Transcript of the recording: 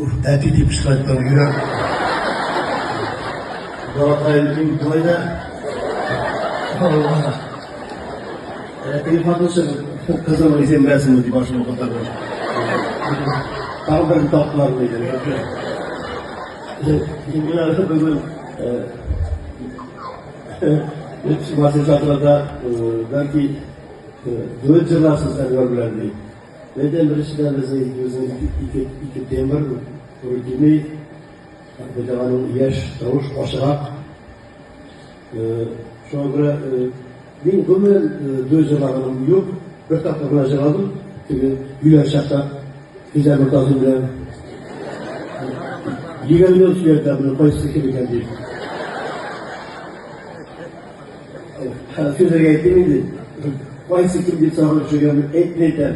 Уф, әти дип кычкырып йөрәк. Балакай мин болай да Алла. Теге хатын чыгып, кызым исән беләсеңме дип башын катырды. Тагын бер таптылар диде. Менә бүген Марсель чакырда, бәлки дуэт җырларсыз Әнвәр белән ди. Мәйдан беренчедән безнең икебезнең ике тембр туры килми. Бездә аның яшь тавыш ачыгак. Шуңа күрә мин гомумән дуэт җырлаганым юк. Бер тапкыр гына җырладым. Теге юләр чакта Физә Мортазин белән. 20 ел сөйләделәр моны, кайсысы кем икән дип. Сүзләргә әйтмим инде. Кайсы кем дип сорап төшергән, әйтми әйтәм.